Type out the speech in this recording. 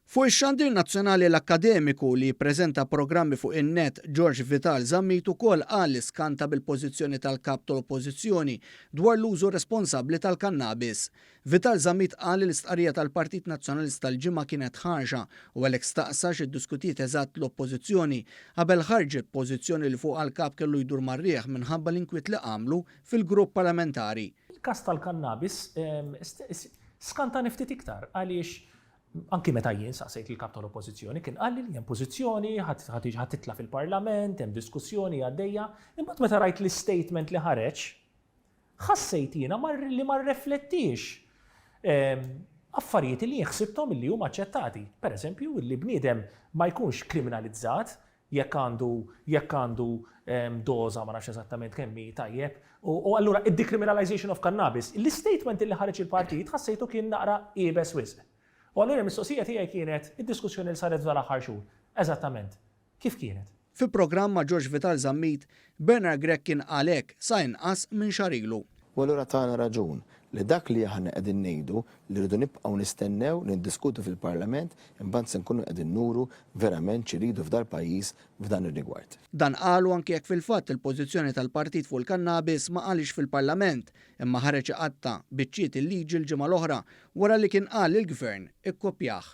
Fuq ix-xandir nazzjonali l-akkademiku li jippreżenta programmi fuq in-net George Vital Zammit ukoll qal li skanta bil-pożizzjoni tal-Kap tal-Oppożizzjoni dwar l-użu responsabbli tal-kannabis. Vital Zammit qal li l-istqarrija tal-Partit Nazzjonalista l-Ġimgħa kienet ħarxa u għalhekk staqsa x'iddiskutiet eżatt l-Oppożizzjoni qabel ħarġet pożizzjoni li fuqha l-Kap kellu jdur mar-riħ minħabba l-inkwiet li qamlu fil-grupp parlamentari. Il-każ tal-kannabis skantani ftit iktar għaliex Anki meta jien saqsejt lill-Kap tal-Oppożizzjoni kien qalli li hemm pożizzjoni, ħa titla' fil-Parlament, hemm diskussjoni għaddejja. Imbagħad meta rajt l-istatement li ħareġ, ħassejt jiena li ma rreflettiex affarijiet li jien ħsibthom li huma aċċettati. Per eżempju, li bniedem ma jkunx kriminalizzat jekk għandu jekk għandu doża ma nafx eżattament kemm hi tajjeb. U allura id-decriminalization of cannabis, l-istatement li ħareġ il-partit ħassejtu kien naqra iebes wisq. U allura l-mistoqsija tiegħi kienet id-diskussjoni li saret f'dan l-aħħar xhur, eżattament kif kienet? Fi programm ma' George Vital Zammit, Bernard Grech kien qal hekk sa inqas minn xahar ilu. U allura tana raġun li dak li aħna qegħdin ngħidu li rridu nibqgħu nistennew niddiskutu fil-Parlament imbagħad se nkunu qegħdin nuru verament x'iridu f'dal-pajjiż f'dan ir-rigward. Dan qalu anki jekk fil-fatt il-pożizzjoni tal-partit fuq il-kannabis ma qalhiex fil-Parlament imma ħareġ iqatta' biċċiet il-liġi l-ġimgħa l-oħra wara li kien qal li l-Gvern ikkopjah.